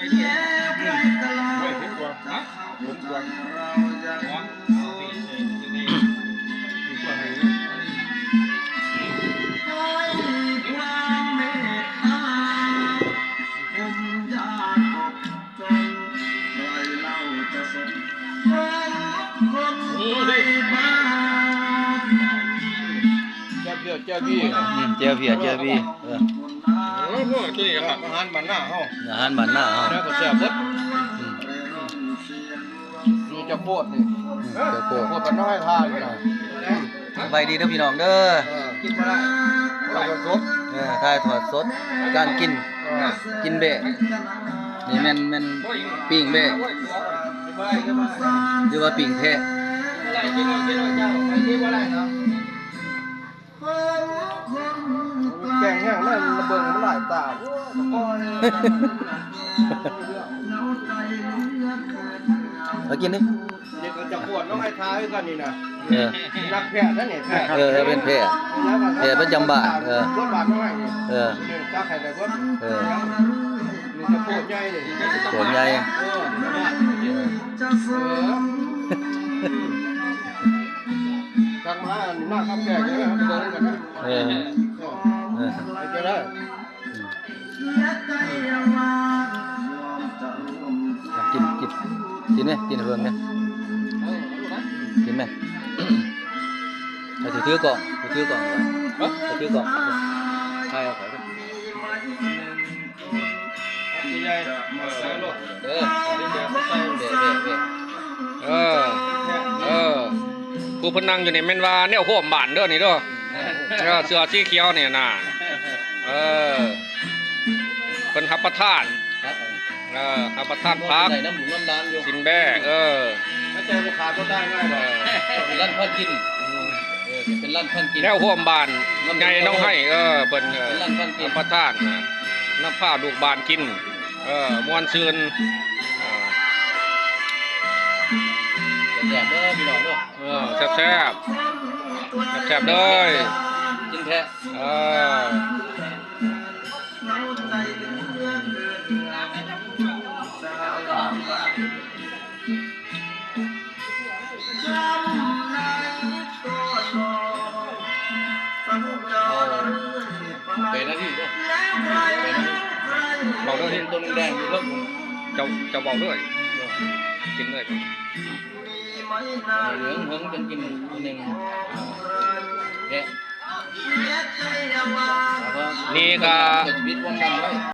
ໂອ້ຍ ເຜັດກວ່າ ຮະ ຂົມກວ່າ ເພາະວ່າເອົາໄປໃສ່ຢູ່ໃນ ຢູ່ຕົວໄຫ້ເນາະ ໂອ້ຍ ແຈ່ວເພຍ ແຈ່ວບີ ອືມ ແຈ່ວເພຍ ແຈ່ວບີ ເອີ ໂອ້ໂຫ ຕົວນີ້ລະ ອາຫານບ້ານນາເຮົາ ອາຫານບ້ານນາເຮົາ ແລ້ວກໍແຊບເບິດ ອືມ ນີ້ເຈົ້າໂພດນີ້ ອືມ ເຈົ້າໂພດ ເຈົ້າໂພດບ້ານນ້ອຍທ່ານີ້ນະ ອືມ ສະບາຍດີເດີພີ່ນ້ອງເດີ ເອີ ກິນບໍ່ໄດ້ ຖ່າຍທອດສົດ ເອີ ຖ່າຍທອດສົດ ການກິນ ເອີ ກິນແບ້ ນີ້ແມ່ນ ແມ່ນປີ້ງແບ້ ຫຼືວ່າປີ້ງແພະ ແກງຫຍັງນັ້ນລະເບິ່ງມັນຫຼາຍຕາ ໂອ້ຍ ເອົາກິນດິ ເດັກກໍຈະປວດເນາະ ໄອ້ທ່າຄືກັນນີ້ນະ ເອີ ລັກແພະນັ້ນນີ້ ແພະ ເອີ ເປັນແພະ ແພະປະຈຳບ້ານ ເອີ ກວດບ້ານນ້ອຍນີ້ ເອີ ຈັກໃຫ້ໄດ້ເບິດ ເອີ ນີ້ຈະໂພດໃຫຍ່ນີ້ ໂພດໃຫຍ່ ເອີ ເອີ ຈັກມາ ມາກັບແຂກເດີ ເບິ່ງກັນນະ ເອີ ເອີ ເອີ ເຮັດຈັ່ງໃດ ອືມ ກິນ ກິນ ກິນແມະ ກິນໃຫ້ເບິ່ງແມະ ກິນແມະ ໃຫ້ຖື ຖືກ້ອງ ຖືກ້ອງໄວ້ ຮະ ຖືກ້ອງ ຖ່າຍເອົາຂ້ອຍເດີ ເອີ ເອີ ເອີ ຜູ້ເພິ່ນນັ່ງຢູ່ນີ້ແມ່ນວ່າແນວຮ່ວມບ້ານເດີນີ້ເດີ ເອີ ເສື້ອສີຂຽວນີ້ນະ ເອີ ເພິ່ນຮັບປະທານ ເອີ ຮັບປະທານຜັກ ກິນແບ້ ເອີ ເປັນຮ້ານພັນກິນ ເອີ ເປັນຮ້ານພັນກິນ ແນວຮ່ວມບ້ານໃຫຍ່ໜອງໄຫ້ ເອີ ເພິ່ນ ເອີ ເປັນຮ້ານພັນກິນ ຮັບປະທານນະ ນຳພາລູກບ້ານກິນ ເອີ ມ່ວນຊື່ນ ເອີ ແຊບເດີພີ່ນ້ອງເດີ ເອີ ແຊບໆ ແຊບໆເດີ ກິນແທ້ ເອີ ແປດນາທີເດີ ແປດນາທີ ເວົ້າເລີຍ ໂຕແດງໆຢູ່ເທິງ ເຈົ້າ ເຈົ້າເວົ້າເລີຍ ກິນເລີຍ ເຫືອງໆ ຈັ່ງກິນໜຶ່ງ ແທະ ນີ້ກະ ຊີວິດຄວາມດັນໄວ້